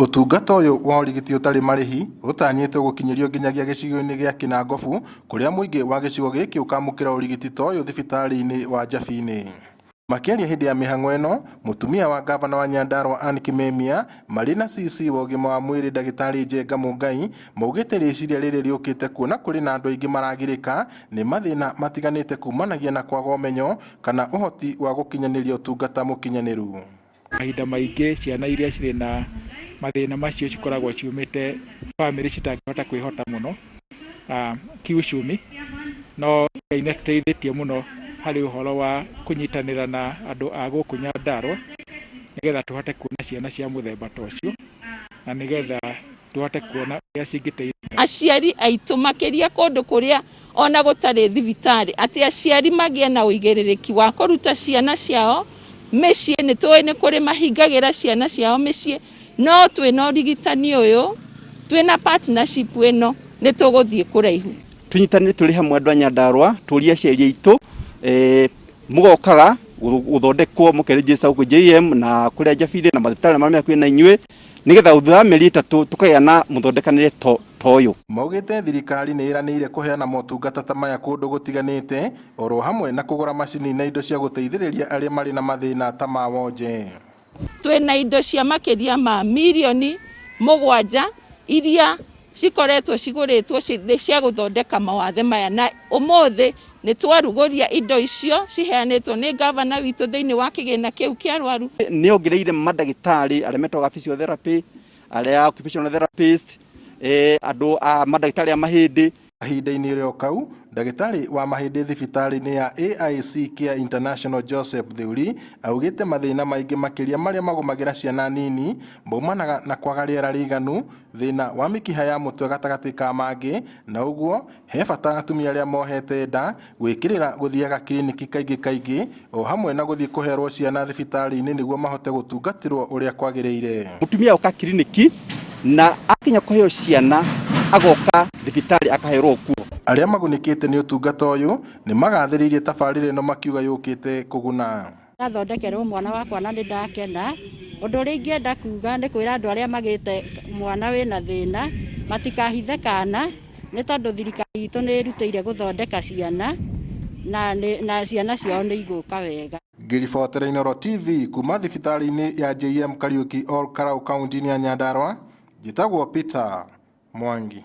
Ũtungata ũyũ wa ũrigiti ũtarĩ marĩhi ũtanyĩtwo gũkinyĩrio nginyagia gĩcigo-inĩ gĩa Kinangofu kũrĩa mũingĩ wa gĩcigo gĩkĩ ũkamũkĩra ũrigiti ta ũyũ thibitarĩ-inĩ wa Njabini. Makĩaria hĩndĩ ya mĩhang'o ĩno, mũtumia wa ngavana wa Nyandarua Anne Kimemia marĩ na CC wa ũgima wa mwĩrĩ ndagĩtarĩ Njenga Mũngai maugĩte rĩciria rĩrĩ rĩũkĩte kuona kũrĩ na andũ aingĩ maragirĩka nĩ mathĩna matiganĩte kumanagia na kwaga ũmenyo kana ũhoti wa gũkinyanĩria ũtungata mũkinyanĩru. Mahinda maingĩ ciana iria cirĩ na mathĩna macio cikoragwo ciumĩte bamĩrĩ citangĩhota kwĩhota mũno kiuchumi, no Ngai nĩ atũteithĩtie mũno harĩ ũhoro wa kũnyitanĩra na andũ a gũkũ Nyandarua nĩgetha tũhote kuona ciana cia mũthemba ta ũcio na nĩgetha tũhote kuona ũrĩa cingĩteithĩka. Aciari aitũ makĩria kũndũ kũrĩa ona gũtarĩ thibitarĩ, atĩ aciari magĩe na ũigĩrĩrĩki wa kũruta ciana ciao mĩciĩ. Nĩ tũĩ nĩ kũrĩ mahingagĩra ciana ciao mĩciĩ, no twĩna ũrigitani ũyũ, twĩna partnership ĩno, nĩ tũgũthiĩ kũraihu. Tunyitanire tũrĩ hamwe andũ a Nyandarua, tũrie aciari aitũ mũgokaga gũthondekwo mũkeregister gũkũ JM na kũrĩa Njabini na mathibitarĩ marĩa me hakuhĩ na inyuĩ, nĩgetha thutha wa mĩeri 3 tũkagĩa na mũthondekanĩre ta ũyũ. Maugĩte thirikari nĩ ĩranĩire kũheana motungata ta maya kũndũ gũtiganĩte oro hamwe na kũgũra macini na indo cia gũteithĩrĩria arĩa marĩ na mathĩna ta ma wonje. Twĩna indo cia makĩria ma mirioni 7 iria cikoretwo cigũrĩtwo cia gũthondeka mawathe maya, na ũmũthĩ nĩ twarugũria indo icio ciheanĩtwo nĩ gavana witũ thĩinĩ wa kĩgĩna kĩu kĩa arwaru. Nĩ ongereire mandagĩtarĩ arĩa metagwo physiotherapy, arĩa occupational therapist, andũ a mandagĩtarĩ a mahĩndĩ. Kahinda-inĩ rĩo kau, ndagĩtarĩ wa mahĩndĩ thibitarĩ-inĩ ya AIC Care International Joseph Theuri augĩte mathĩna maingĩ makĩria marĩa magũmagĩra ciana nini maumanaga na kwaga rĩera rĩiganu, thĩna wa mĩkiha ya mũtwe gatagatĩ ka mangĩ, na ũguo he bata atumia arĩa mohete nda gwĩkĩrĩra gũthiaga kiriniki kaingĩ kaingĩ o hamwe na gũthiĩ kũherwo ciana thibitarĩ-inĩ nĩguo mahote gũtungatĩrwo ũrĩa kwagĩrĩire. Mũtumia oka kiriniki na akinya kũheo ciana agoka thibitarĩ akaherwo kuo. Arĩa magunĩkĩte nĩ ũtungata ũyũ nĩ magathĩrĩirie tabarĩra ĩno makiuga yũkĩte kũguna. Ndathondekerwo mwana wakwa na nĩ ndakena. Ũndũ ũrĩa ingĩenda kuga nĩ kwĩra andũ arĩa magĩte mwana wĩna thĩna matikahithe kana, nĩ tondũ thirikari itũ nĩ ĩrutĩire gũthondeka ciana na ciana ciao nĩ igũka wega. Ngĩribotera Inooro TV kuma thibitarĩ-inĩ ya JM Kariuki Ol Kalou kaunti-inĩ ya Nyandarua, njĩtagwo Peter Mwangi.